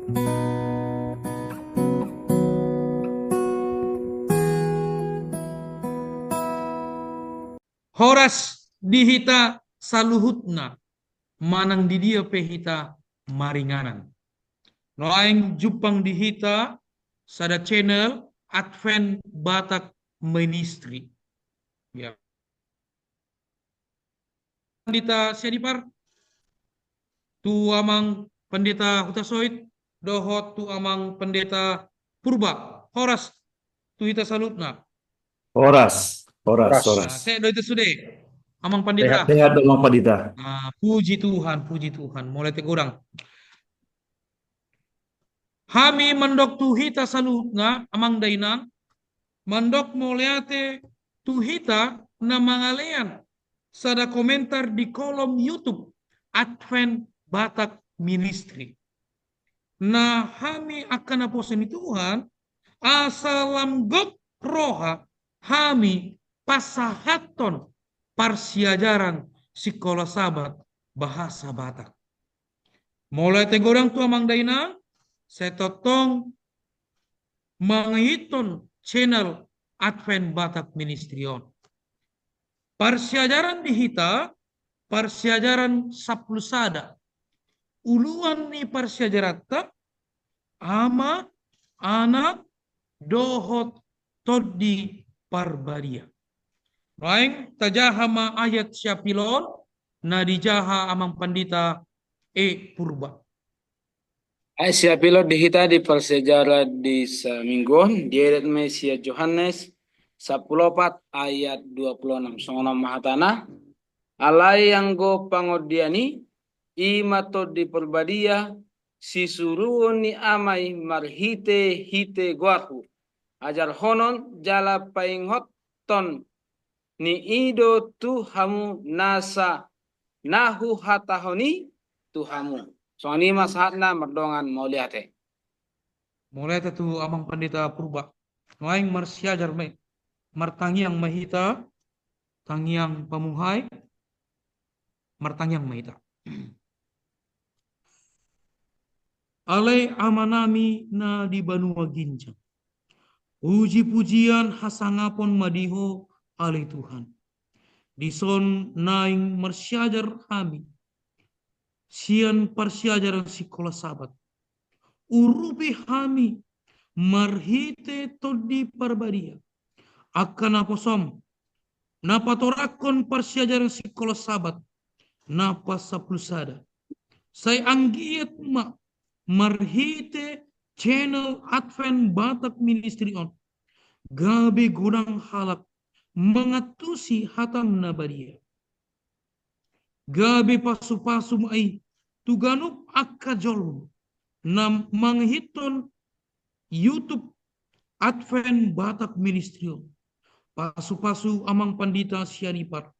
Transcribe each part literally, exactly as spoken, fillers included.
Horas di hita saluhutna, manang di dia pe hita maringanan. Nuaeng jumpang di hita sada channel Advent Batak Ministry. Ya. Pandita Sianipar, tu Amang Pandita Hutasoit, dohot tu Amang Pandita Purba. Horas tu hita saluhutna. Horas, horas, horas. Nah, sehat do hita sude, Amang Pandita. Sehat, sehat do, Amang Pandita. Nah, puji Tuhan, puji Tuhan. Mauliate godang. Hami mandok tu hita saluhutna, Amang Dainang, mandok mauliate tu hita na mangalean sada komentar di kolom YouTube Advent Batak Ministry. Na hami angka naposo ni Tuhan, asa lam gok roha hami pasahathon parsiajaran Sikola Sabat bahasa Batak. Mauliate godang tu Amang Dainang, sai tongtong mangihuthon channel Advent Batak Ministry on. Parsiajaran di hita, parsiajaran sampulu sada. Uluan ni parsiajaranta, Ama, Anak, dohot Tondi Parbadia. Nuaeng tajaha ma ayat siapilon na dijaha Amang Pandita E Purba. Ayat siapilon di hita di parsiajaran di saminggu on, diedet ma i sian Johannes sampulu opat ayat dua pulu enam. Songon on ma hatana: Alai anggo pangondian i, i ma Tondi Parbadia, sisuruon ni Ama i marhitehite goarhu, ajarhonon jala paingothon ni i do tu hamu nasa na huhatahon i tu hamu. Songon i ma sahatna, mardongan mauliate. Mauliate tu Amang Pandita Purba. Nuaeng marsiajar ma i, martangiang ma hita, tangiang pamuhai, martangiang ma hita. Ale Amanami na di banua ginjang, puji-pujian hasangapon ma di Ho, ale Tuhan. Dison naeng marsiajar hami sian parsiajaran Sikola Sabat. Urupi hami marhite Tondi Parbadia angka naposom na patorangkon parsiajaran Sikola Sabat na pasampulu sada. Sai anggiat ma marhite channel Advent Batak Ministry on, gabe godang halak mangantusi hatam na badia. Gabe pasu-pasu ma i tu ganup angka jolma na mangihuthon YouTube Advent Batak Ministry on. Pasu-pasu Amang Pandita Sianipar.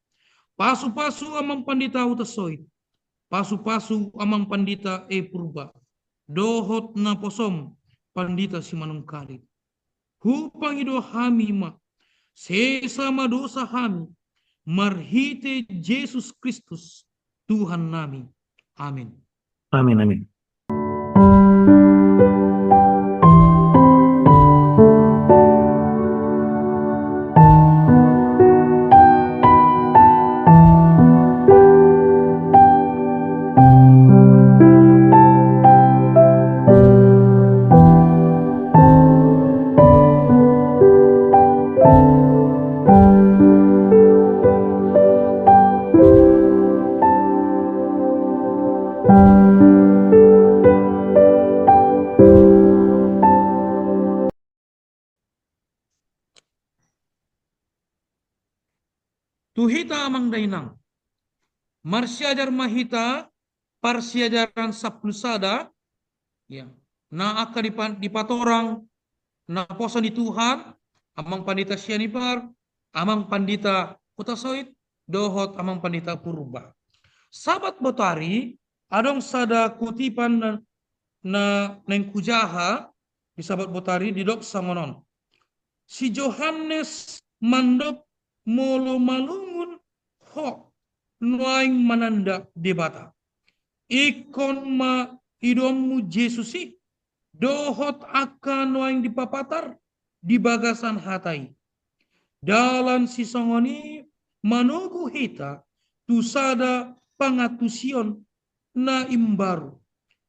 Pasu-pasu Amang Pandita Hutasoit. Pasu-pasu Amang Pandita E Purba. Dohot naposom Pandita Simanungkalit. Hupangido hami ma, sesa ma dosa hami, marhite Jesus Kristus, Tuhan nami. Amin. Amin, amin. Tu hita Amang Dainang, marsiajar ma hita parsiajaran sampulu sada, ya, na angka dipa-, dipatorang naposo ni Tuhan, Amang Pandita Sianipar, Amang Pandita Hutasoit, dohot Amang Pandita Purba. Sabat botari, adong sada kutipan na, na naeng hujaha di Sabat botari, didok songon on. Si Johannes mandok, molo malungun ho nuaeng mananda Debata, ingkon ma idaonmu Jesus i, dohot angka nuaeng dipapatar di bagasan hata i. Dalan sisongon i manogu hita tu sada pangantusion na imbaru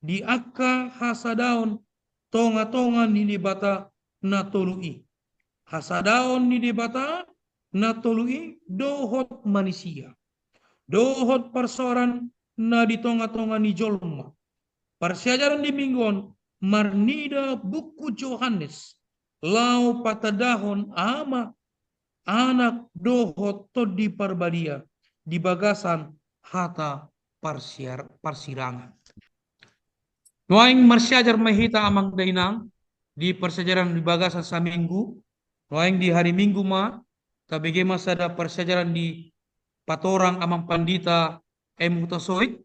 di angka hasadaon tonga-tonga ni Debata na tolu i. Hasadaon ni Debata na tolu i dohot manisia, dohot parsaoran na di tonga-tonga ni jolma. Parsiajaran di minggu on marnida buku Johannes laho patandahon Ama, Anak dohot Tondi Parbadia di bagasan hata parsiar-, parsirangan. Nuaeng marsiajar ma hita amang dainang di parsiajaran di bagasan saminggu. Nuaeng di hari Minggu ma tabege ma sada parsiajaran di patorang amang pandita M Hutasoit,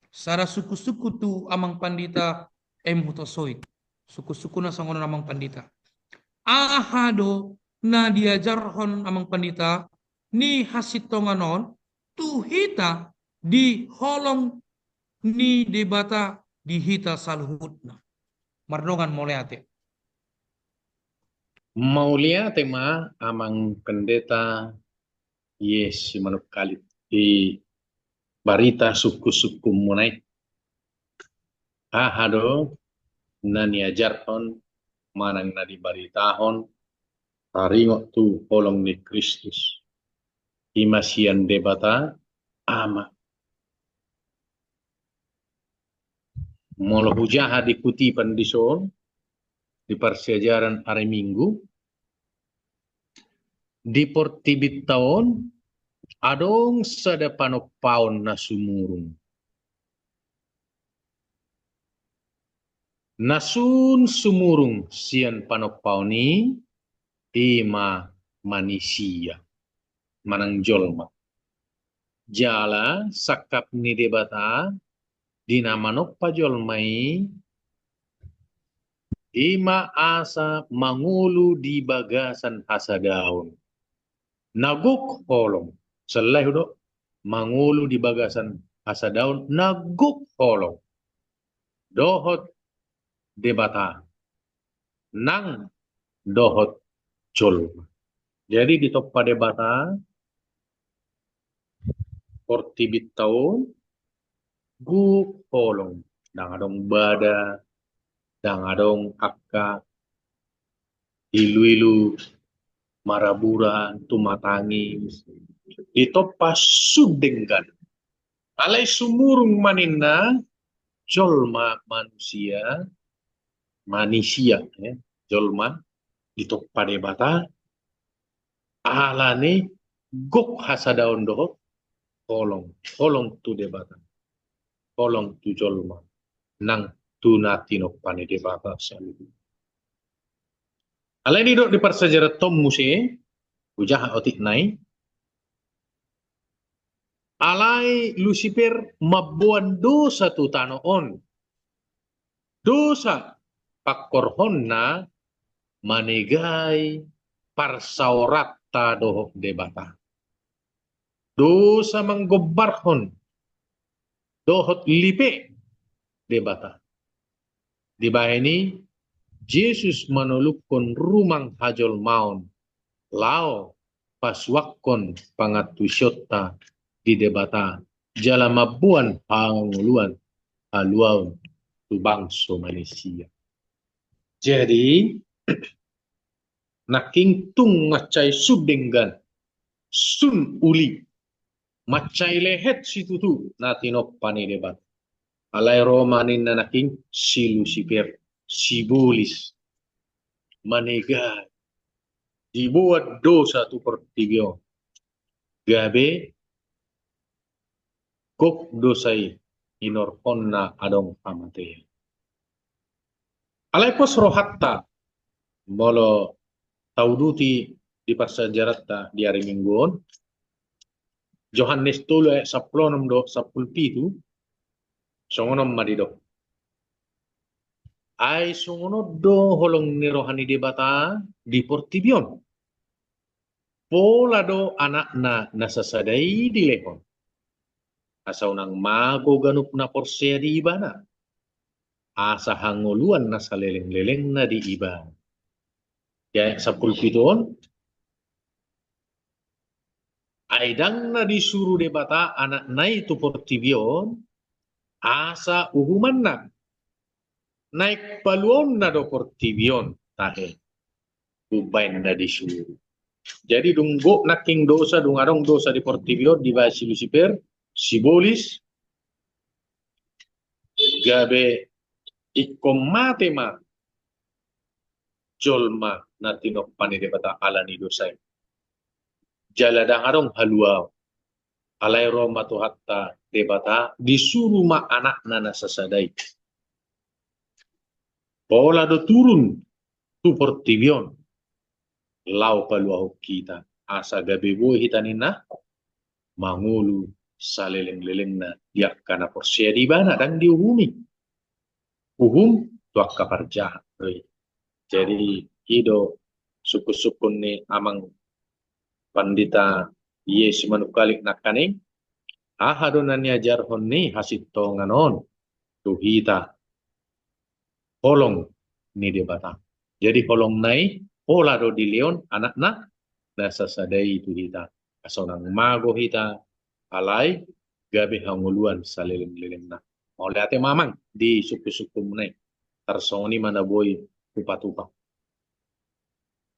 sada sungkun-sungkun tu amang pandita M Hutasoit. Sungkun-sungkun na songon on amang pandita. Aha do na diajarhon amang pandita ni hasintongan on tu hita di holong ni Debata di hita saluhutna. Mardongan mauliate. Mauliate ma amang pendeta Yes, Simanungkalit di barita sungkun-sungkunmuna i. Aha do na niajarhon manang na dibaritahon taringot tu holong ni Kristus, i ma sian Debata Ama. Molo hujaha di kutipan dison di parsiajaran ari Minggu, di portibinta on adong sada panompaon na sumurung. Na sun sumurung sian panompaon i, i ma manisia manang jolma. Jala sangkap ni Debata di na manompa jolma i, i ma asa mangolu di bagasan hasadaon na gok holong. Selae do, mangolu di bagasan hasadaon na gok holong dohot Debata nang dohot jolma. Jadi ditompa Debata portibinta on gok holong, ndang adong bada, ndang adong angka ilu-ilu marabura, tumatangis, ditompa sun denggan. Alai sumurung ma ninna jolma manusia, manisia, ya, jolma ditompa Debata, alani gok hasadaon dohot holong, holong tu Debata, holong tu jolma, nang tu na tinompa ni Debata saluhut. Alai didok di parsiajaran on muse, hujaha otik nai. Alai Lusiper mamboan dosa tu tano on. Dosa pangkorhonna manegai parsaoranta dohot Debata. Dosa manggombarhon dohot lipe Debata. Dibahen i Jesus manolukhon rumang hajolmaon laho pasuangkon pangantusionta di Debata jala mamboan hangoluan haluaon tu bangso manisia. Jadi nangkin tung mansai sun denggan, sun uli, mansai lehet situtu na tinompa ni Debata. Alai ro ma ninna nangkin si Lusiper, sibolis, manegai, diboan dosa tu portibi on. Gabe gok dosa i, hinorhonna adong hamatean. Alai pos rohanta molo tauduti di parsiajaranta di ari Minggu on, Johannes tolu ayat sampulu onom dohot sampulu pitu, songon on ma didok. Ai songon on do holong ni roha ni Debata di portibi on. Pola do Anakna na sasada i dilehon, asa unang mago ganup na porsea di Ibana. asa hangoluan na saleleng-lelengna di ibana. Di ayat sampulu pitu on, ai ndang na disuru Debata anakna i tu portibi on, asa uhumanna, naeng paluaonna do portibi on, tahe, umbaen na disuru. Jadi dung gok nangkin dosa, dung adong dosa di portibi on, dibahen si Lusifer, sibolis, gabe ingkon mate ma jolma na tinompa ni Debata ala ni dosa i. Jala ndang adong haluaon. Alai ro ma Tuhanta Debata, disuru ma anakna na sasada i. Pola do turun tu portibi on, laho paluahon hita, asa gabe boi hita ninna mangolu saleleng-lelengna di angka na porsea di ibana, ndang diuhumi. Uhum tu angka parjahat do i. Jadi, i do sungkun-sungkun ni amang pandita i, Simanungkalit nangkaning, aha do na niajarhon ni hasintongan on tu hita holong ni Debata. Jadi holongna i pola do dilehon anakna na sasada i tu hita. Asa unang mago hita, alai gabe hangoluan saleleng-lelengna. Mauliate ma amang di sungkun-sungkunmuna i. Tarsongon i ma na boi hupatupa.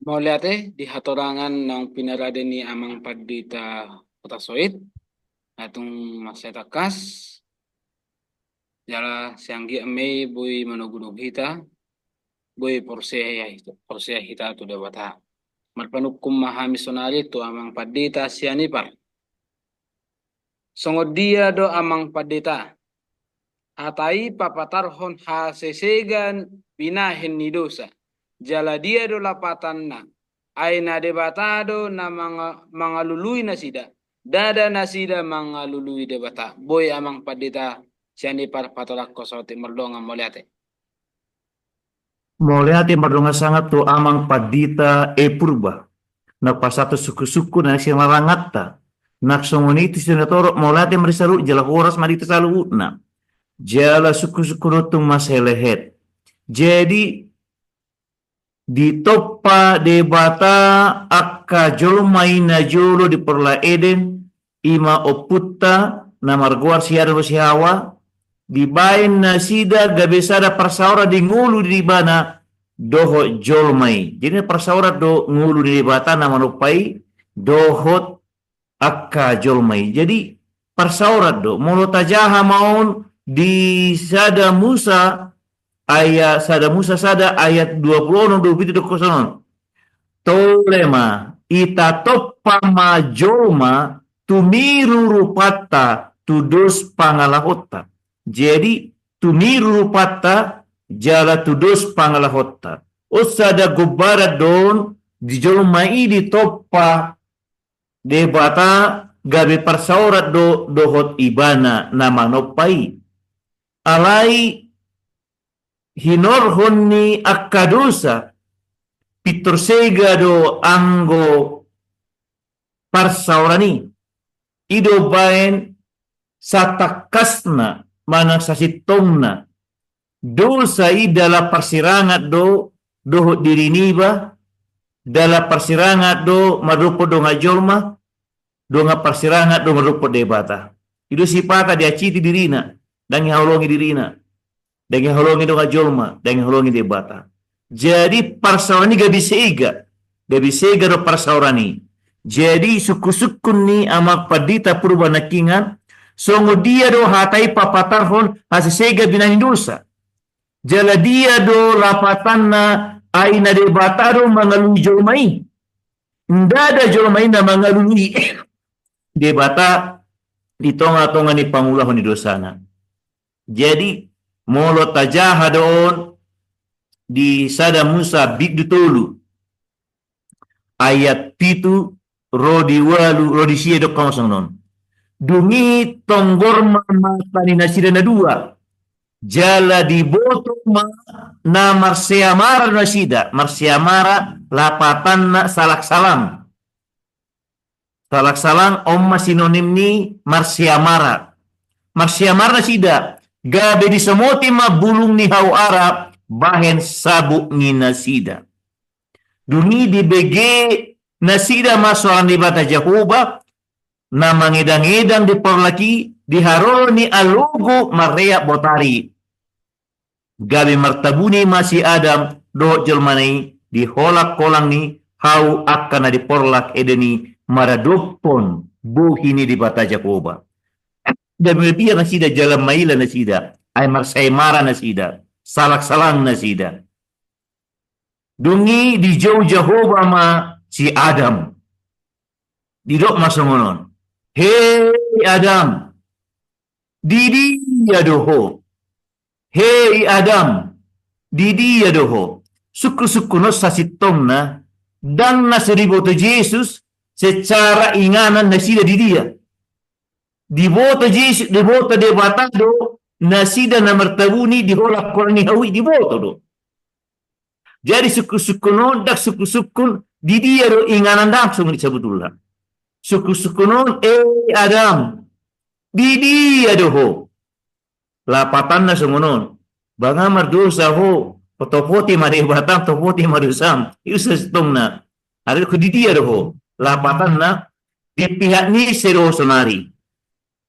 Mauliate di hatorangan naung pinarade ni amang pandita Hutasoit, na tung mansai tangkas, jala sai anggiat ma i boi manogunogu hita, boi porsea, porsea hita tu Debata. Marpanungkun ma hami sonari tu amang pandita sian Ipar. Songon dia do amang pandita? Hata i papatarhon hasesegan binahen ni dosa. Jala dia do lapatanna? Ai na Debata do na manga-, mangalului nasida. Ndada nasida mangalului Debata. Boi amang pandita sian Ipar patorangkon saotik, mardongan mauliate. Mauliate, mardongan sangap tu amang pandita E Purba. Na pasahat sungkun-sungkun na sian raranganta. Na songon i tu si na torop, mauliate ma di saluhut, jala horas ma di hita saluhutna. Jala sungkun-sungkun on tung mansai lehet. Jadi, ditompa Debata angka jolma i na jolo di Porla Eden, i ma ompunta na margoar si Adam dohot si Hawa, dibaen nasida gabe sada parsaoran di ngolu di ibana dohot jolma i. Jadi na parsaoran do ngolu ni Debata na manompa i dohot angka jolma i. Jadi parsaoran do, molo tajaha ma on di Sada Musa ayat, Sada Musa sada ayat dua pulu onom, dua pulu pitu, dohot songon on. Tole ma, ita tompa ma jolma tumiru rupanta tudos pangalahonta. Jadi tumiru rupanta jala tudos pangalahonta. On sada gombaran do on di jolma i ditompa Debata gabe parsaoran do dohot ibana na manompa i. Alai hinorhon ni angka dosa, pintor sega do anggo parsaoran i. I do baen satangkasna manang sasintongna. Dosa i dalan parsirangan do dohot diri niba, dalan parsirangan do mardophon dongan jolma, dongan parsirangan do mardophon Debata. I do sipata dianciti dirina, ndang dihaholongi dirina, ndang dihaholongi dongan jolma, ndang dihaholongi Debata. Jadi parsaoran i gabe sega, gabe sega do parsaoran i. Jadi sungkun-sungkun ni amang pandita Purba nangkiningan, songon dia do hata i papatarhon hasesega binahen ni dosa? Jala dia do lapatanna, ai na Debata do mangalului jolma i? Ndada jolma i na mangalului Debata di tonga-tonga ni pangulahon ni dosana. Jadi molo tajaha do on di Sada Musa bindu tolu ayat pitu ro di ualu ro di sia, didok songon on. Dung i tonggor ma mata ni nasida na dua, jala diboto ma na marseamara do nasida. Marseamara lapatanna salak-salang. Salak-salang on ma sinonim ni marseamara. Marseamara nasida, gabe disomoti ma bulung ni hau ara bahen sabuk ni nasida. Dung i dibege nasida ma soara ni Debata Jahowa, na mangedang-edang di porlak i di haroro ni alogo marreak botari. Gabe martabuni ma si Adam dohot jolmana i di holang-holang ni hau angka na di porlak eden i maradophon bohi ni Debata Jahowa. Gabe mabiar nasida jala maila nasida, ai marsaemara nasida, salangsalang nasida. Dung i dijou Jahowa ma si Adam. Didok ma songon on: Hei Adam, di dia do ho? Hei Adam, di dia do ho? Sungkun-sungkun on sasintongna, ndang na so diboto Jesus secara inganan nasida di dia. Diboto Jesus, diboto Debata do nasida na martabuni di holang-holang ni hau i, diboto do. Jadi sungkun-sungkun on ndang sungkun-sungkun di dia do inganan, ndang songon i sabotulna. Sungkun-sungkun on: E Adam, di dia do ho? Lapatanna songon on: Ba nga mardosa ho, topoti ma Debata, topoti ma dosam. I do sasintongna. Alai didok ho, di dia do ho? Lapatanna: Di pihak ni ise do ho sonari?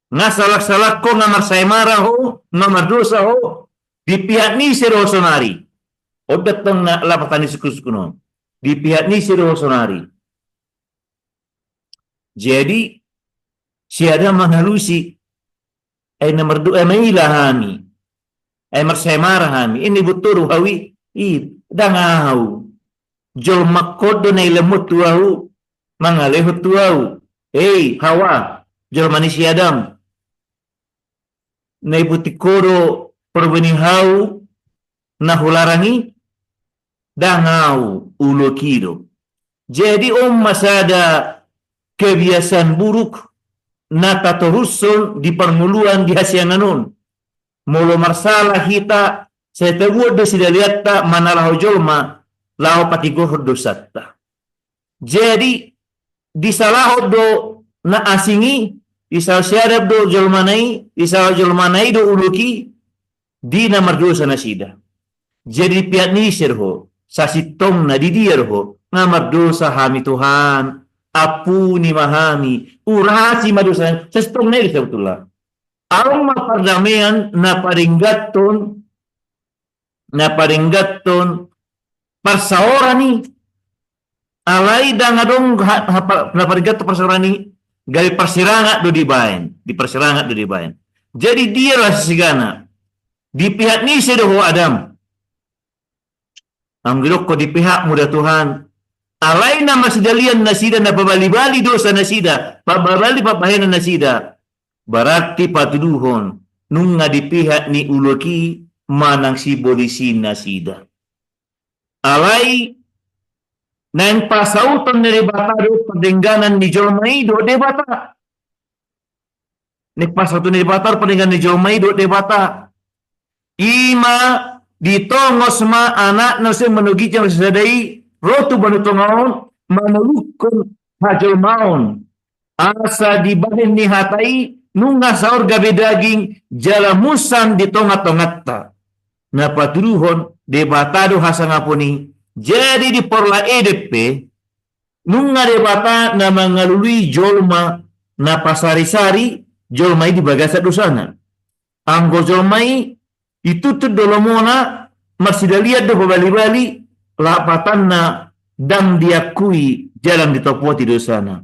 Nga salangsalang ho, nga marsaemara ho, nga mardosa ho, di pihak ni ise do ho sonari? On do tong na lapatan ni sungkun-sungkun on. Di pihak ni ise do ho sonari? Jadi si Adam mangalusi: Ai na mardo-, ai maila hami, ai marsaemara hami, i na diboto do hau i? I, ndang ahu. Jolmangkon do na ilamon tu ahu, mangalehon tu ahu. Hei Hawa, jolma ni si Adam, na iboto ho do parbue ni hau na hularang i? Ndang ahu, uloki do. Jadi on ma sada kebiasaan buruk na tatorushon di parngoluan di hasiangan on. Molo marsala hita, sai tabuat do sidalianta manalaho jolma laho patigohon dosanta. Jadi disalahon do na asing i, disalahi si Adam do jolmana i, disalahi jolmana i do uloki, di na mardosa nasida. Jadi di pihak ni ise do ho? Sasintongna di dia do ho? Nga mardosa hami Tuhan, ampuni ma hami, urasi ma dosa. Sasintongna i do sabotulna. Adong ma pardamean na padengganhon, na padengganhon parsaoran i. Alai ndang adong ha-, ha-, pa-, na padengganhon parsaoran i, gabe parsirangan do dibaen, diparsirangan do dibaen. Jadi dia do hasinsigana? Di pihak ni ise do ho Adam? Anggo didok ho di pihakmu da Tuhan, alai na marsidalian nasida, na pabali-bali dosa nasida, pabali-bali pambahenan nasida, berarti patuduhon nunga di pihak ni uloki manang sibolis i nasida. Alai naeng pasauton ni Debata do pardengganan ni jolma i dohot Debata. Naeng pasauton ni Debata do pardengganan ni jolma i dohot Debata. I ma ditongos ma Anakna na so manogijan na sasada i ro tu banua tonga on, manolukhon hajolmaon. Asa dibahen ni hata i nunga saor gabe daging jala musan di tonga-tonganta. Na patuduhon Debata do hasangapon i. Jadi di porlak Eden pe, nunga Debata na mangalului jolma na pasari-sari jolma i di bagasan dosana. Anggo jolma i dituntun do lomona, marsidalian do pabali-bali, lapatanna ndang diakui jala ndang ditopoti dosana.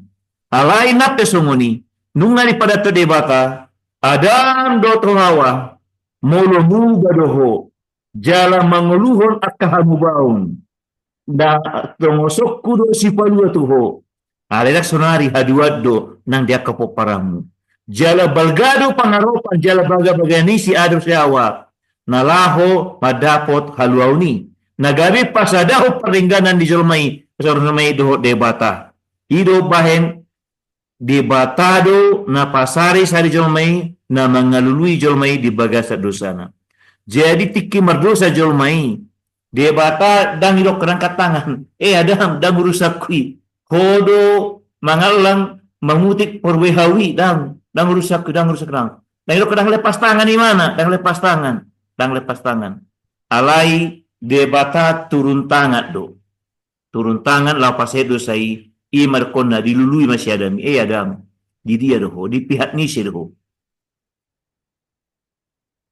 Alai nang pe songon i, nunga dipadanhon Debata, Adam dohot ho Hawa, molo muba do ho jala mangoluhon angka hamubaon, na tongosonku do sipalua tu ho. Alai ndang sonari, haduan do nang di angka pomparanmu. Jala balga do pangaropan jala bagabaga ni si Adam si Hawa na laho mandapot haluaon i, na gabe pasadahon pardengganan ni jolma i, pasadahon jolma i dohot Debata. I do bahen Debata do na pasari-sari jolma i, na mangalului jolma i di bagasan dosana. Jadi tingki mardosa jolma i, Debata ndang idok angkat tangan, "Eh Adam, ndang urusanku i. Ho do mangallang mamutik parbue hau i, ndang, ndang urusanku, ndang urusanku, ndang." Ndang didok ndang lepas tangan ibana, ndang lepas tangan, ndang lepas tangan. Alai Debata turun tangan do. Turun tangan laho pasahat dosa i, i ma dohonon na dilului ma si Adam i, "E Adam, di dia do ho, di pihak ni ise do ho?"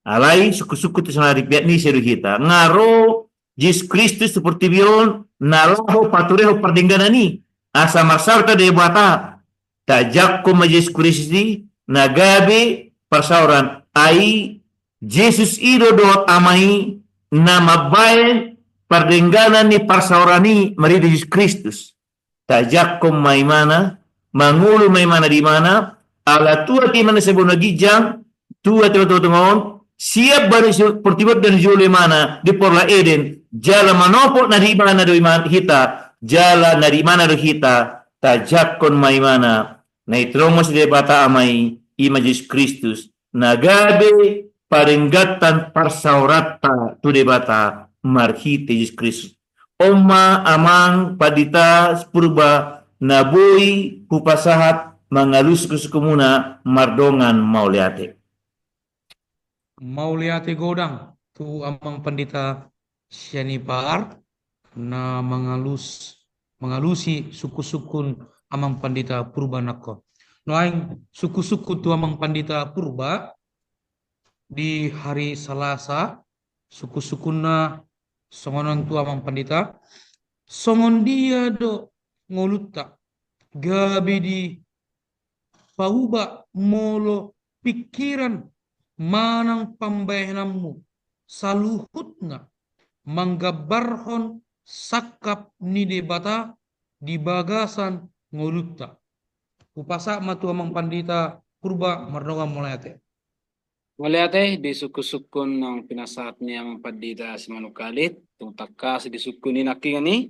Alai sungkun-sungkun tu sonari, pihak ni ise do hita? Nga ro Jesus Kristus tu portibi on na laho paturehon pardengganan i, asa marsaor hita tu Debata. Tajangkon ma Jesus Kristus i na gabe parsaoran. Ai Jesus i do dohot Ama i na mambahen pardengganan ni parsaoran i marhite Jesus Kristus. Tajangkon ma ibana, mangolu ma ibana di ibana, ala tuat ibana sian banua ginjang, tuat ibana tu tonga-tonga on, sian banua portibi on na di jolo ibana di Porla Eden, jala manopot na di ibana do ibana hita, jala na di ibana do hita, tajangkon ma ibana, na ditorong ma si Debata Ama i, i ma Jesus Kristus, na gabe parenggantan parsaoranta tu Debata marhite Jesus Kristus. On ma amang pandita Purba na boi hupasahat mangalusi sungkun-sungkunmuna, mardongan mauliate. Mauliate godang tu amang pandita Sianipar na mangalus, mangalusi sungkun-sungkun amang pandita Purba nangkon. Nuaeng sungkun-sungkun tu amang pandita Purba di hari Salasa, sungkun-sungkunna songon on tu amang pandita: Songon dia do ngolunta, gabe dipauba molo pingkiran manang pambahenanmu saluhutna manggambarhon sangkap ni Debata di bagasan ngolunta. Hupasahat ma tu amang pandita Purba, mardongan mauliate. Mauliate di sungkun-sungkun naung pinasahat ni amang pandita Simanungkalit, tung tangkas disungkun i nangkiningan i.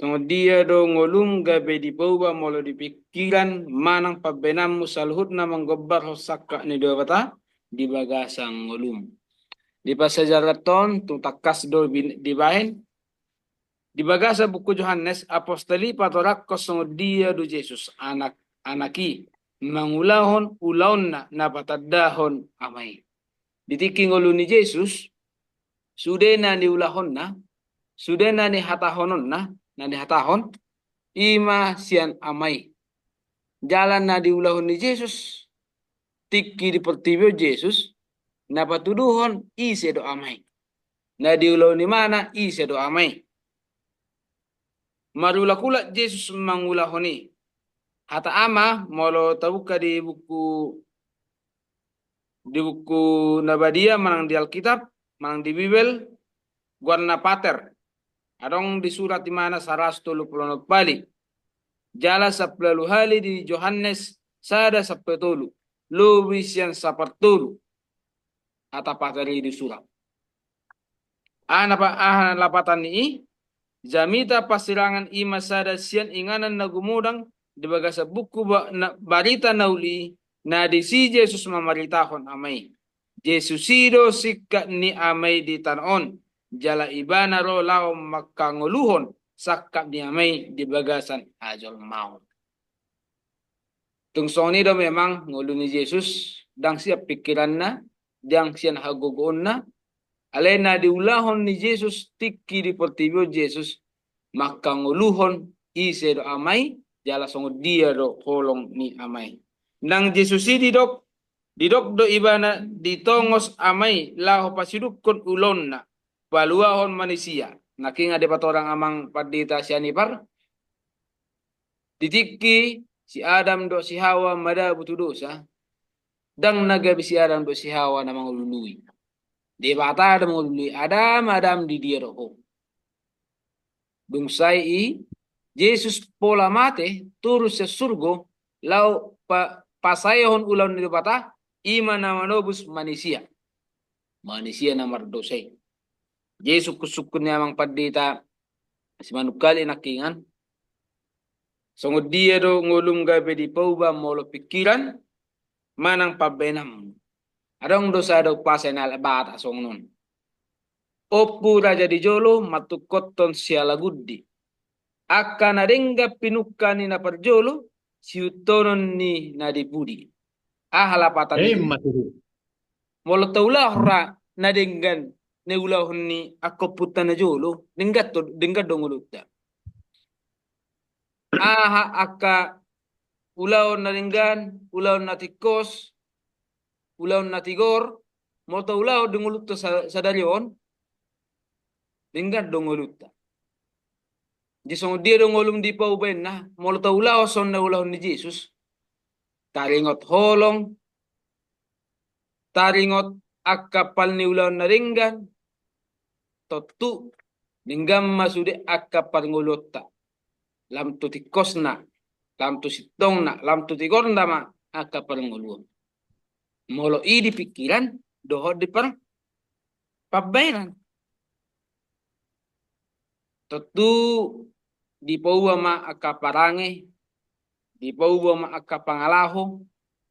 Songon dia do ngolum gabe dipauba molo di pingkiran manang pambahenanmu saluhutna manggambarhon sangkap ni Debata di bagasan ngolum. Di parsiajaranta on tung tangkas do bin-, dibahen. Di bagasan buku Johannes, apostel i patorangkon songon dia do Jesus, anak, anak i, mangulahon ulaonna na patandahon Ama i. Di tingki ngolu ni Jesus, sude na niulahonna, sude na nihatahononna, na nihatahon, i ma sian Ama i. Jala na diulahon ni Jesus, tingki di portibi on Jesus, na patuduhon ise do Ama i. Na diulahon ibana ise do Ama i. Marulak-ulak Jesus mangulahon i. Hata Ama, molo tabuka di buku, di buku na badia manang di Alkitab, manang di Bibel, goarna Pater. Adong disurat ibana saratus tolu pulu onom pali. Jala sampulu ualu hali di Johannes sada sampulu tolu. Lobi sian sapartolu hata Pater i disurat. Aha na pa-, aha lapatan ni i? Jamita pansirangan i ma sada sian inganan na gumodang di bagasan buku ba-, na, Barita Na Uli i, na disi Jesus mamaritahon Ama i. Jesus i do singkap ni Ama i di tano on, jala ibana ro laho mangkangoluhon sangkap ni Ama i di bagasan hajolmaon. Tung songon i do memang ngolu ni Jesus, ndang sian pingkiranna, ndang sian hagogoonna, alai na diulahon ni Jesus tingki di portibi on Jesus, mangkangoluhon ise do Ama i, jala songon dia do holong ni Ama i. Nang Jesus i didok, didok do ibana ditongos Ama i laho pasidukkon ulaonna, paluahon manisia. Nangkiningan dipatorang amang pandita Sianipar, di tingki si Adam dohot si Hawa madabu tu dosa, ndang na gabe si Adam dohot si Hawa na mangalului. Debata do mangalului Adam, Adam di dia do ho. Dung sae i, Jesus pola mate, turun sian surgo, laho pa-, pasaehon ulaon ni Debata, i ma na manobus manisia. Manisia na mardosa i. Jadi sungkun-sungkun ni amang pandita Simanungkalit nangkiningan. Songon dia do ngolum gabe dipauba molo pingkiran manang pambahenanmu. Adong do sada umpasa ni halak Batak songon on. Ompu raja di jolo mantungkothon sialagundi. Angka na denggan pinungka ni na parjolo, siihuthonon ni na di pudi. Aha lapatan i? Molo taulahon ra na denggan na ulaon ni angka ompunta na jolo, denggan do, denggan do ngolunta. Aha angka ulaon na denggan, ulaon na tingkos, ulaon na tigor, molo taulahon di ngolunta sa-, sadari on, denggan do ngolunta. Jadi songon dia do ngolum dipaubaenna, molo taulahon songon na ulaon ni Jesus, taringot holong, taringot angka pal ni ulaon na denggan, tontu denggan ma sude angka parngoluonta. Lam tu tingkosna, lam tu sintongna, lam tu tigorna ma angka parngoluon. Molo i di pikiran dohot di par-, pambaenan. Tontu dipaua ma angka parange, dipaua ma angka pangalaho,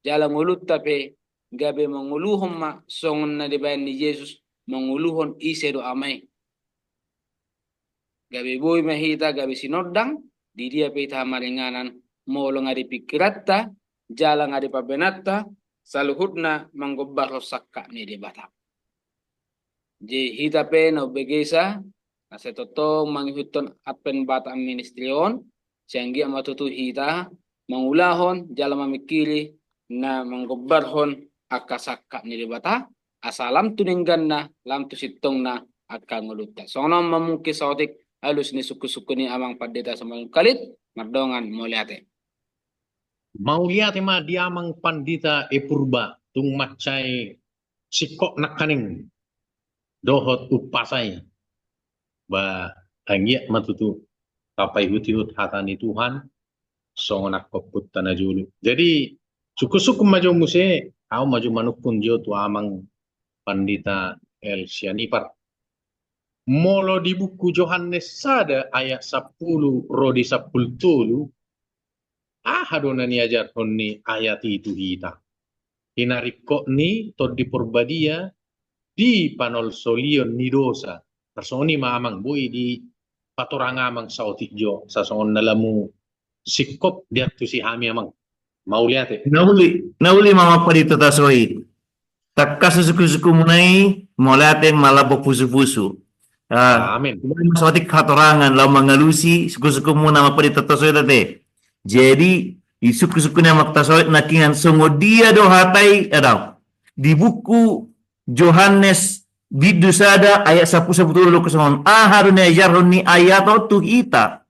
jala ngolunta pe gabe mangoluhon ma songon na dibaen ni Jesus, mangoluhon ise do Ama i. Gabe boi ma hita gabe sinondang, di dia pe hita hamaringanan, molo nga di pikiranta, jala nga di pambaenanta, saluhutna manggombarhon sangkap ni Debata. Jadi hita pe na umbegesa, na sai tongtong mangihuthon Advent Batak Ministry on, sai anggiat ma tutu hita mangulahon jala mamingkiri na manggombarhon angka sangkap ni Debata, asa lam tu dengganna, lam tu sintongna angka ngolunta. Songon on ma mungkin saotik alus ni sungkunsungkun ni Amang Pandita Simanjuntak Kalit, mardongan mauliate. Mauliate ma di Amang Pandita E Purba, tung mansai singkop nangkaning dohot umpasa i. Ba, anggiat ma tutu tapaihutihut hata ni Tuhan, songon angka ompunta na jolo. Jadi, sungkunsungkun ma jo muse, ahu ma jo manungkun jo tu Amang Pandita L Sianipar. Molo di buku Johannes sada ayat sampulu ro di sampulu tolu, aha do na niajarhon ni ayat i tu hita? Hinaringkot ni Tondi Porbadia di panolsolion ni dosa. Tarsongon i ma Amang, boi dipatorang Amang saotik jo, asa songon na lamu singkop diantusi hami Amang. Mauliate. Na uli, na uli ma Amang Pandita tasoit. Tangkas sungkunsungkunmuna i, mauliate malambok pusupusu. Ah, amin. Saotik hatorangan, laho mangalusi sungkunsungkunmuna Amang Pandita tasoit ate. Jadi, i sungkunsungkun ni Amang tasoit nangkiningan songon dia do hata i, adong. Di buku Johannes bindu sada ayat sampulu sampulu tolu, songon aha do niajarhon ni ayat on tu hita?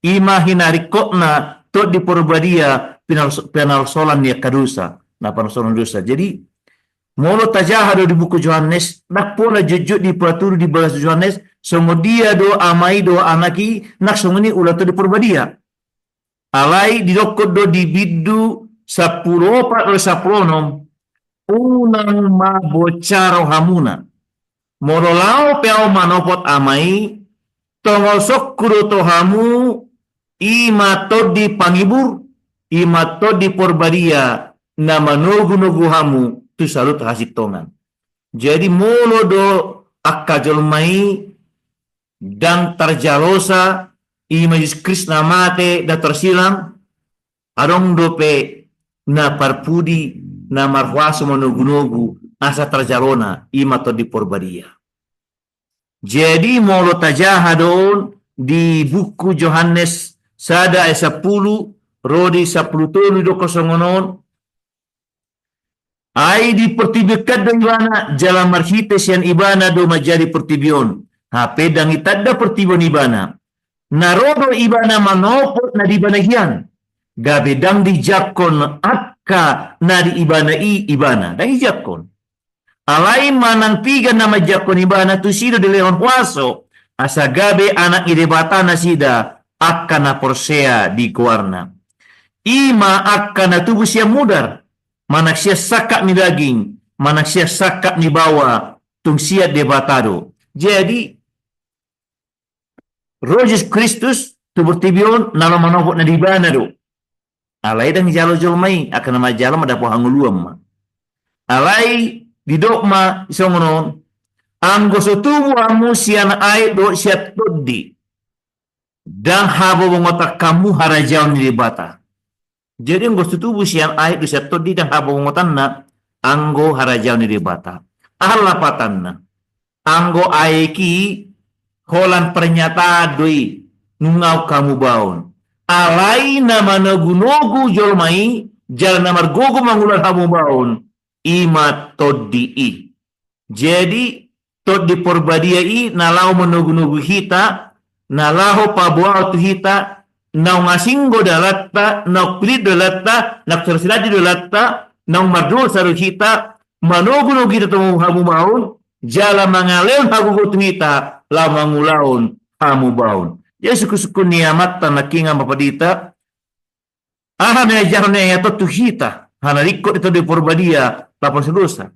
I ma hinaringkotna Tondi Porbadia pinars-, panolsolan ni angka dosa. Na panolsolan dosa. Jadi, molo tajaha do di buku Johannes, ndang pola jotjot dipatudu di bagas Johannes, songon dia do Ama i dohot Anak i, nang songon i ulaon Tondi Porbadia. Alai didokkon do di bindu sampulu opat ro sampulu onom, unang ma bonsa rohamuna. Molo laho pe ahu manopot Ama i, tongosonku do tu hamu, i ma Tondi Panghibur, i ma Tondi Porbadia, na manogunogu hamu tu saluhut hasintongan. Jadi molo do angka jolma i ndang tarjalosa, i ma Jesus Kristus na mate, ndang tarsilang, adong dope na parpudi, na marhuaso manogunogu asa tarjalona, i ma Tondi Porbadia. Jadi molo tajaha do on di buku Johannes sada ayat sampulu ro di sampulu tolu, didokkon songon on, ai di portibi on do Ibana, jala marhite sian Ibana do manjadi portibi on. Hape ndang itanda portibi on Ibana. Na ro do Ibana manopot na di Ibana hian. Gabe ndang dijangkon angka na di Ibana i Ibana. Ndang dijangkon. Alai manang piga na manjangkon Ibana, tusi do dilehon huaso, asa gabe anak ni Debata nasida, angka na porsea di goarna. I ma angka na tubu sian mudar, manang sian sangkap ni daging, manang sian sangkap ni baoa, tung sian Debata do. Jadi, ro Jesus Kristus tu portibi on, na laho manopot na di Ibana do. Alai ndang dijalo jolma i, angka na manjalo mandapot hangoluan ma. Alai didok ma songon on, anggo so tubu hamu sian aek dohot sian tondi, ndang habobongotan hamu harajaon ni Debata. Jadi anggo so tubu sian aek dohot sian tondi ndang habongotanna anggo harajaon ni Debata. Aha lapatanna? Anggo aek i holan pernyataan do i, nunga hamubaon. Alai na manogunogu jolma i jala na margogo mangulahon hamubaon, i ma tondi i. Jadi Tondi Porbadia i na laho manogunogu hita, na laho paboahon tu hita, naung asing do dalanta, naung pilit do dalanta, naung sirasilading do dalanta, naung mardosa do hita, manogunogu hita tu hamubaon, jala mangalehon hagogoon tu hita laho mangulahon hamubaon. Jadi sungkunsungkun ni amanta nangkiningan, Bapa dita, aha na niajarhon ni ayat on tu hita? Aha na ringkot ni Tondi Porbadia laho padosa?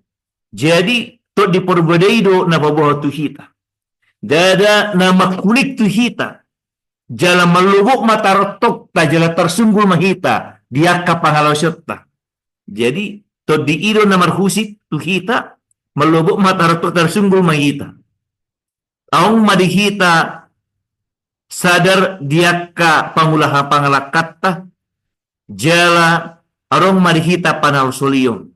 Jadi Tondi Porbadia i do na paboahon tu hita. Ndada na mangkuling tu hita. Jala mallobot ma tarongtongta jala tarsunggul ma hita di angka pangalaosionta. Jadi tondi i do na marhusip tu hita, mallobot ma tarongtongta, tarsunggul ma hita. Adong ma di hita sadar di angka pangulahan pangalangkanta, jala adong ma di hita panolsolion.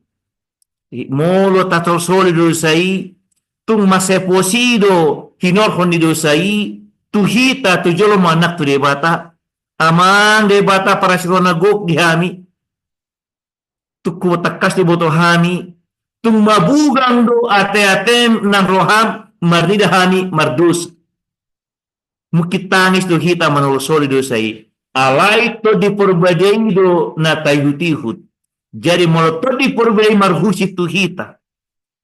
I, molo tatolsoli dosa i, tung mansai pos i do hinorhon ni dosa i tu hita, tu jolma nang tu Debata. Amang Debata parasiroha na gok di hami, tung hutangkas do iboto hami, tung mabugang do ateatem nang roham marnida hami mardosa. Mungkin tangis do hita manolsoli dosa i. Alai Tondi Porbadia i do na taihutihut. Jadi molo Tondi Porbadia i marhusip tu hita,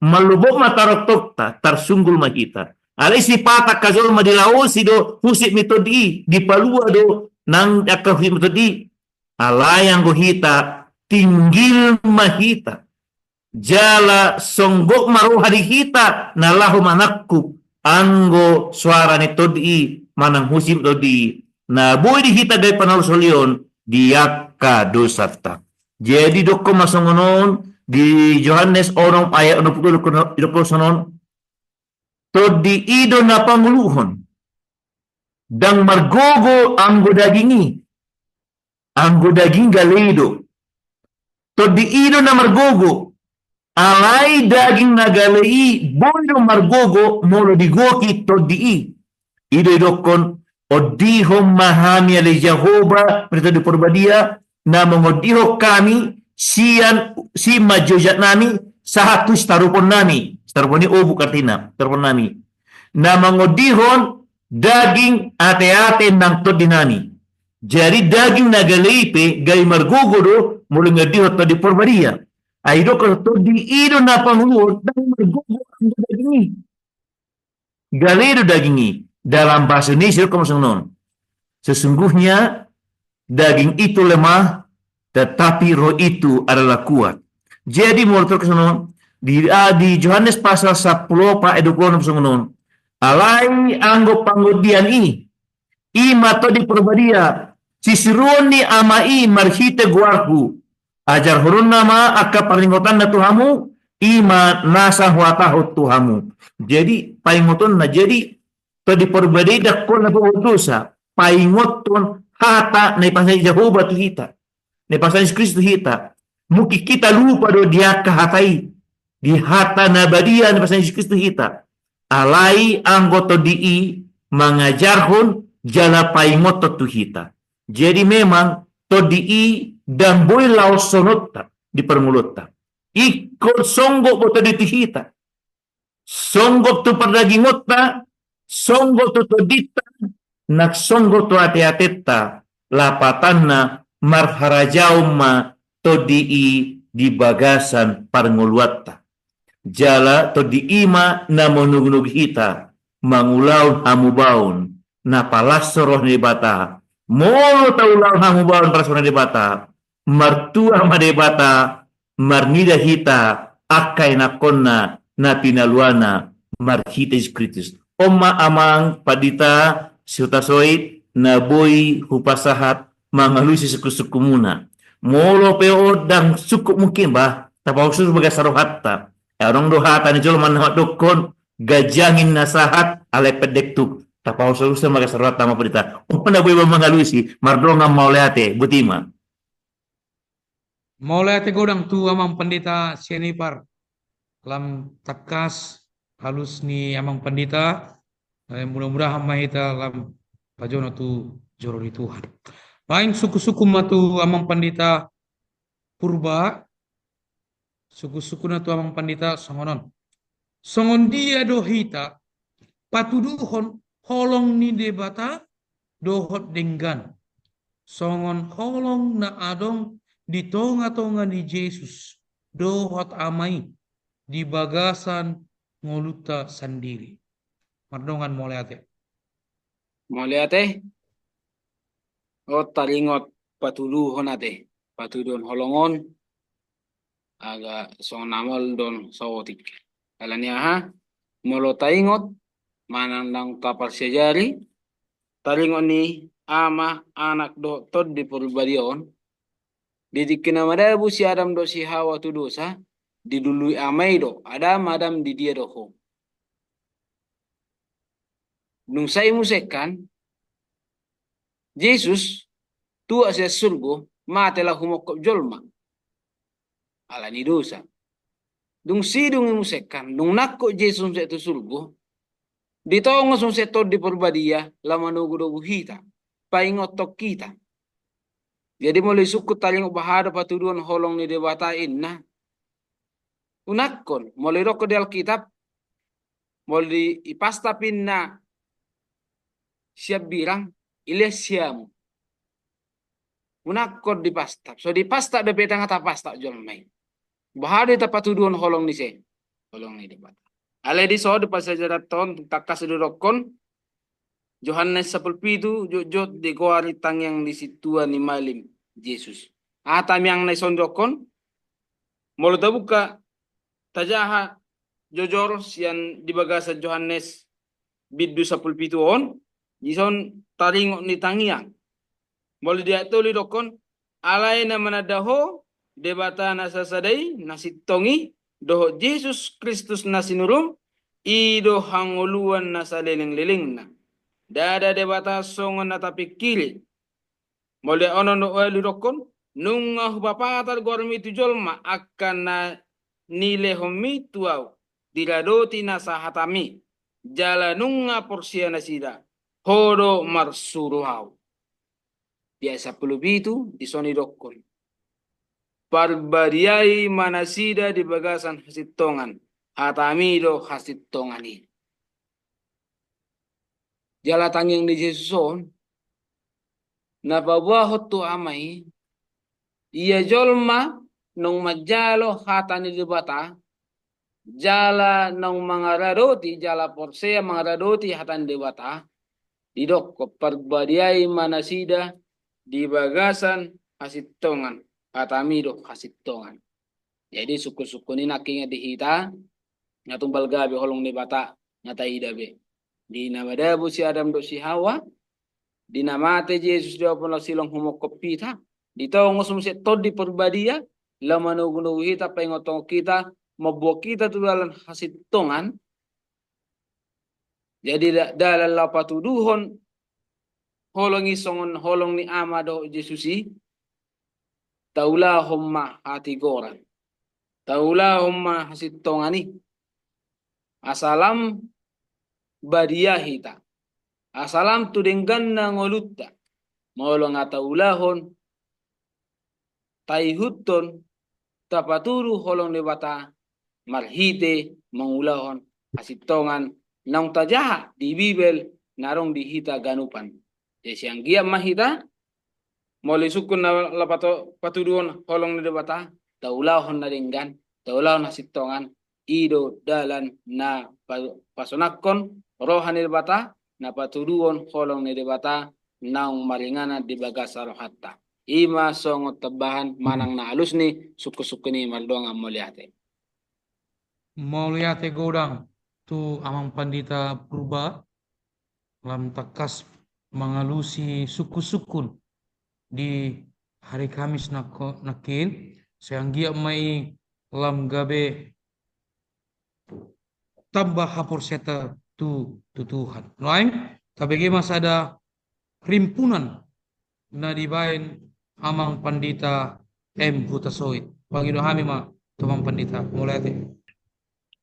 mallobot ma tarongtongta, tarsunggul ma hita. Alai sipata angka jolma dilaosi do husip ni tondi i, dipalua do nang angka husip ni tondi i. Alai anggo hita, tinggil ma hita. Jala songgop ma roha di hita na laho manangkup anggo soara ni tondi i manang husip tondi i, na boi di hita gabe panolsolion di angka dosanta. Jadi dokkon ma songon on di Johannes onom ayat onom pulu, dokkon songon on, tondi i do na pangoluhon. Ndang margogo anggo daging i. Anggo daging gale i do. Tondi i do na margogo. Alai daging na gale i boi do margogo molo digoki tondi i. I do didokkon, ondihon ma hami ale Jahowa, marhite Tondi Porbadia, na mangondihon hami, sian, sian ma jojak nami, sahat tu sitarupon nami, sitarupon i obuk artina, sitarupon nami. Na mangondihon daging ateate nang tondi nami. Jadi daging na gale i pe gabe margogo do molo diondihon Tondi Porbadia. Ai didokkon tondi i do na pangoluhon, ndang margogo anggo daging i. Gale do daging i. Dalam bahasa Indonesia didokkon songon on. Sesungguhnya daging itu lemah, tetapi roh itu adalah kuat. Jadi molo didokkon songon on, di, ah, di Johannes pasal sampulu opat ayat dua pulu onom songon on. Alai anggo pangondian i, i ma Tondi Porbadia, sisiruon ni Ama i marhite goarhu. Ajarhononna ma angka parningotanna tu hamu, i ma nasa huhatahon tu hamu. Jadi paingotonna, jadi Tondi Porbadia i ndang holan na paboahon dosa, paingothon hata na dipasahat Jahowa tu hita, na dipasahat Jesus Kristus tu hita. Mungkin hita lupa do di angka hata i, di hata na badia na dipasahat Jesus Kristus tu hita. Alai anggo tondi i mangajarhon jala paingothon tu hita. Jadi memang tondi i ndang boi laoshononta di parngoluonta. Ingkon songgop do tondi i tu hita. Songgop tu pardagingonta, songgop tu tondinta, nang songgop tu ateatenta, lapatanna marharajaon ma tondi i di bagasan parngoluonta. Jala tondi i ma na manogunogu hita mangulahon hamubaon na palashon roha ni Debata. Molo taulahon hamubaon palashon roha ni Debata, martua ma Debata marnida hita angka ianakhonna na pinaluana marhite Jesus Kristus. On ma amang pandita, sihuta soit na boi hupasahat mangalusi sungkunsungkunmuna. Molo pe on ndang sungkun mungkin bah, tapahushus ma bagasan rohanta. Adong do hata ni jolma na mandokkon, ganjang inna sahat alai pendek tuk. Tapahushus ma bagasan rohanta amang pandita. On ma na boi mangalusi, mardongan mauliate, botima. Mauliate godang tu Amang Pandita Sianipar. Lam tangkas alus ni Amang Pandita, eh, mudah-mudahan ma hita lam pajono tu joro ni Tuhan. Baen sungkun-sungkun ma tu Amang Pandita Purba, sungkun-sungkunna tu Amang Pandita songon on. Songon dia do hita patuduhon holong ni Debata dohot denggan, songon holong na adong di tonga-tonga ni Jesus dohot Ama i di bagasan ngolunta sandiri. Mardongan mauliate. Mauliate. O, taringot patuduhon ate, patuduhon holong on, agak songon na maol do on saotik. Alani aha? Molo taingot manang ndang taparsiajari taringot ni Ama, Anak dohot Tondi Porbadia on, di tingki na madabu si Adam dohot si Hawa tu dosa, dilului Ama i do: Adam, Adam, di dia do ho? Dung sae muse kan, Jesus tuat sian surgo, mate laho humongkop jolma alani dosa. Dung sidung i muse kan, dung nangkok Jesus muse tu surgo, ditongos muse Tondi Porbadia laho manogunogu hita, paingothon hita. Jadi molo disungkun taringot boha do patuduhon holong ni Debata inna, unangkon, molo didokkon di Alkitab, molo di, dipastap inna siambirang, dilehon siamun. Unangkon dipastap. So dipastap dope, ndang tapastap jolma i. Boha do hita patuduhon holong ni si, holong ni Debata? Alai dison di parsiajaranta on tangkas didokkon, Johannes sampulu pitu, jotjot digoari tangiang ni sintua ni malim Jesus. Aha tangiang na dison didokkon? Molo tabuka, tajaha jojor sian di bagasan Johannes bindu sampulu pitu on, dison taringot ni tangiang. Molo di ayat tolu didokkon, alai na mananda ho, Debata na sasada i, na sintong i, dohot Jesus Kristus na sinurum, i do hangoluan na salelenglelengna. Ndada Debata songon na tapingkiri. Molo di ayat onom dohot ualu didokkon, nunga hupapatar goarmi tu jolma angka na nilehonmi tu ahu, diradoti nasa hatami, jala nunga porsea nasida, ho do marsuru ahu. Di ayat sampulu pitu, dison didokkon, parbadiai ma nasida di bagasan hasintongan, hatami do hasintongan i. Jala tangiang ni Jesus on, na paboahon tu Ama i, ia jolma naung manjalo hata ni Debata, jala naung mangaradoti, jala porsea mangaradoti hata ni Debata, didokkon parbadiai ma nasida di bagasan hasintongan, hatami do hasintongan. Jadi sungkun-sungkun i nangkin di hita, na tumbal gabe holong ni Debata na taida be. Di na madabu si Adam dohot si Hawa, di na mate Jesus di ampona silong humongkop hita, ditongos muse Tondi Porbadia, laho manogunogu hita, paingothon hita, mamboan hita tu dalan hasintongan. Jadi da-, dalan laho patuduhon holong i songon holong ni Ama dohot Jesus i, taulahon ma hatigoran. Taulahon ma hasintongan i. Asa lam badia hita. Asa lam tu dengganna ngolunta. Molo nga taulahon, taihuthon, tapatudu holong ni Debata, marhite mangulahon hasintongan naung tajaha di Bibel na adong di hita ganupan. Jadi sai anggiat ma hita, molo disungkun na laho pato-, patuduhon holong ni Debata, taulahon na denggan, taulahon hasintongan, i do dalan na pa-, pasonangkon roha ni Debata, na patuduhon holong ni Debata, naung maringanan di bagasan rohanta. I ma songon tambahan manang na alus ni sungkun-sungkun i. Mardongan mauliate. Mauliate godang tu Amang Pandita Purba, lam tangkas mangalusi sungkun-sungkun di hari Kamis nangko-, nangkin, sai anggiat ma i lam gabe tamba haporseaonta tu, tu Tuhan. Nuaeng, tabege ma sada rimpunan na dibaen Amang Pandita M Hutasoit. Pangido hami ma tu amang pandita. Mauliate.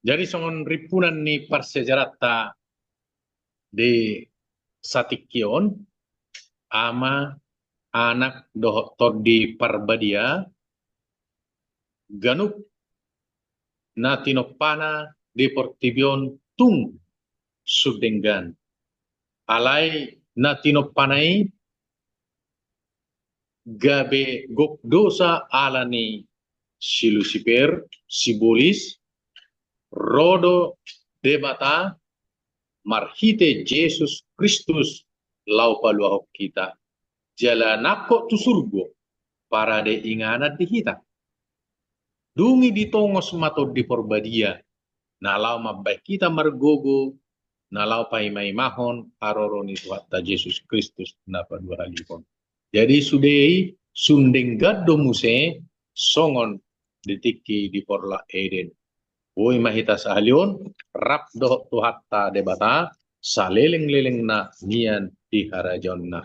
Jadi songon rimpunan ni parsiajaranta di satingki on, Ama, Anak dohot Tondi Parbadia, ganup na tinompana di portibi on tung sun denggan. Alai na tinompana i gabe gok dosa ala ni si Lusiper, sibolis, ro do Debata marhite Jesus Kristus laho paluahon hita. Jala nangkok tu surgo, parade inganan di hita. Dung i ditongos ma Tondi Porbadia, na laho mambahen hita margogo, na laho paimaimahon haroro ni Tuhanta Jesus Kristus na paduahalihon. Jadi sude i sun denggan do muse songon di tingki di porlak Eden. Boi ma hita sahali on rap dohot Tuhanta Debata salelenglelengna nian di harajaonna.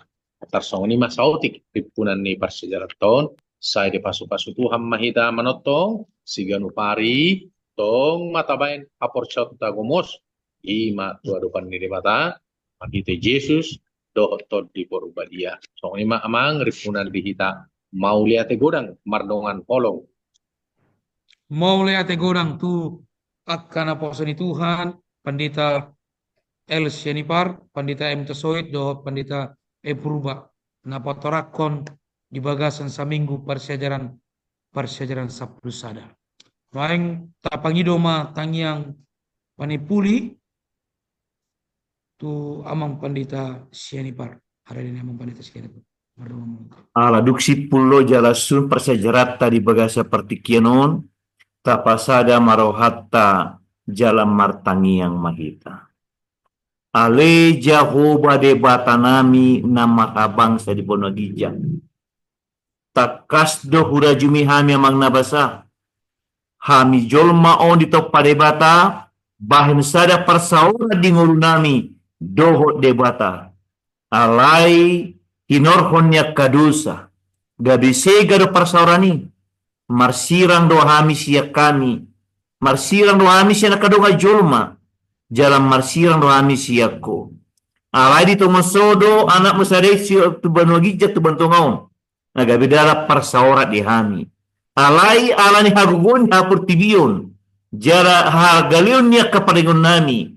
Tarsongon i ma saotik rimpunan ni parsiajaranta on, sai dipasupasu Tuhan ma hita manongtong siganup ari, tong ma tabahen haporseaonta gomos, i ma tu adopan ni Debata marhite Jesus dohot Tondi Porbadia. Songon i ma amang rimpunan di hita. Mauliate godang mardongan holong. Mauliate godang tu angka naposo ni Tuhan, Pandita L Sianipar, Pandita M Hutasoit dohot Pandita E Purba, na patorangkon di bagasan saminggu parsiajaran, parsiajaran sampulu sada. Nuaeng tapangido ma tangiang panipuli tu amang Pandita Sianipar. Harani amang Pandita Sianipar. Mardongan ma. Ala dung simpul do jala sun parsiajaranta di bagasan partingkian on, tapasada ma rohanta jala martangiang ma hita. Ale Jahowa Debatanami na marhabangsa di banua ginjang. Tangkas do hurajumi hami amang na basa. Hami jolma on ditompa Debata, bahen sada parsaoran di ngolunami dohot Debata. Alai hinorhon ni angka dosa, gabe sega do parsaoran i. Marsirang do hami sian hami, marsirang do hami sian angka dongan jolma, jala marsirang do hami sian Ho. Alai ditongos Ho do Anakmu sada i tu banua ginjang tu banua tonga on, na gabe dalan parsaoran di hami. Alai ala ni hagogoon ni haportibion jala hagaleon ni angka pardaingonnami,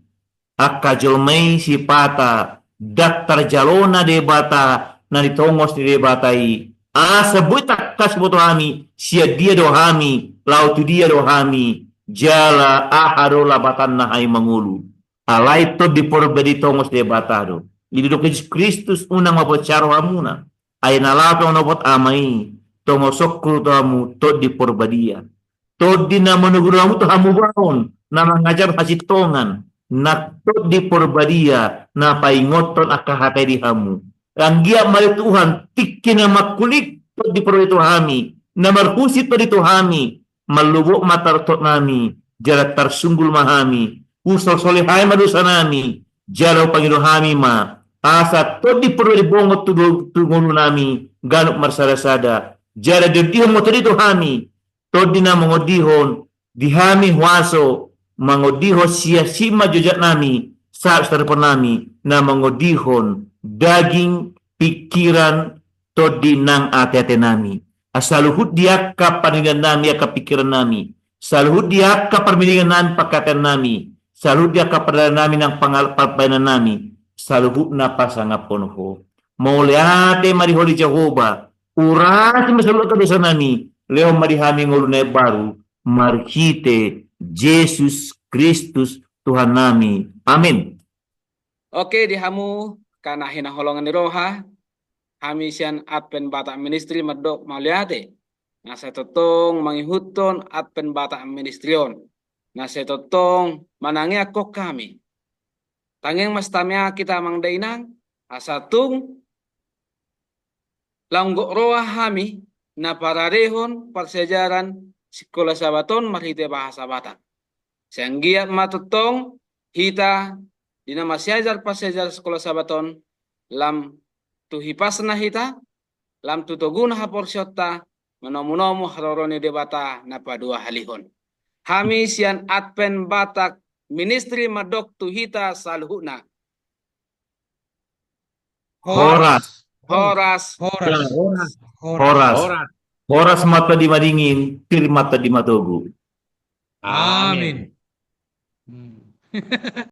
angka jolma i sipata ndang tarjalona Debata na nitongos ni Debata i, asa boi tangkas diboto hami sian dia do hami, laho tu dia do hami, jala aha do lapatanna hami mangolu. Alai Tondi Porbadia i tongos Debata do. Didok Jesus Kristus, unang ma porsea rohamuna, ai na laho pe manopot Ama i, tongosonku do tu hamu Tondi Porbadia. Tondi na manogu rohamu tu hamubaon, na mangajar hasintongan, nang Tondi Porbadia na paingothon angka hata i di hamu. Anggiat ma ale Tuhan, tingki na mangkuling Tondi Porbadia tu hami, na marhusip Tondi tu hami, mallobot ma tarototnami, jala tarsunggul ma hami, husolsoli hami ma dosanami, jala hupangido hami ma, asa Tondi Porbadia i bongot tu do-, tu ngolunami, ganup marsadasada, jala diondihon ma Tondi tu hami, Tondi na mangondihon di hami huaso, mangondihon sian sima jojatnami, sahat tu taripannami, na mangondihon daging, pikiran, Tondi nang ateatenami. Asa saluhut di angka parnidannami, angka pikirannami, saluhut di angka parmilingannami, pangkataiannami, saluhut di angka pardalanannami nang pangal-, parbahenannami, saluhutna pasangaphon Ho. Mauliate ma di Ho ale Jahowa, urasi ma saluhut angka dosanami, lehon ma di hami ngolu na imbaru, marhite Jesus Kristus Tuhannami. Amin. Oke, di hamu angka na hinaholongan ni roha, hami sian Advent Batak Ministry mandok mauliate, na sai tongtong mangihuthon Advent Batak Ministry on, na sai tongtong manangiangkon hami. Tangiang ma sitamiang hita amang dainang, asa tung laho gok roha hami na paradehon parsiajaran sikola Sabat on marhite bahasa Batak. Sai anggiat ma tongtong hita di na marsiajar parsiajaran sikola Sabat on, lam tu hipasna hita, lam tu toguna haporseaonta, manomunomu haroro ni Debata na paduahalihon. Hami sian Advent Batak Ministry mandok tu hita saluhutna. Horas. Horas. Horas. Horas. Horas. Horas ma di madingin, pir ma di matogu. Amin. Hmm.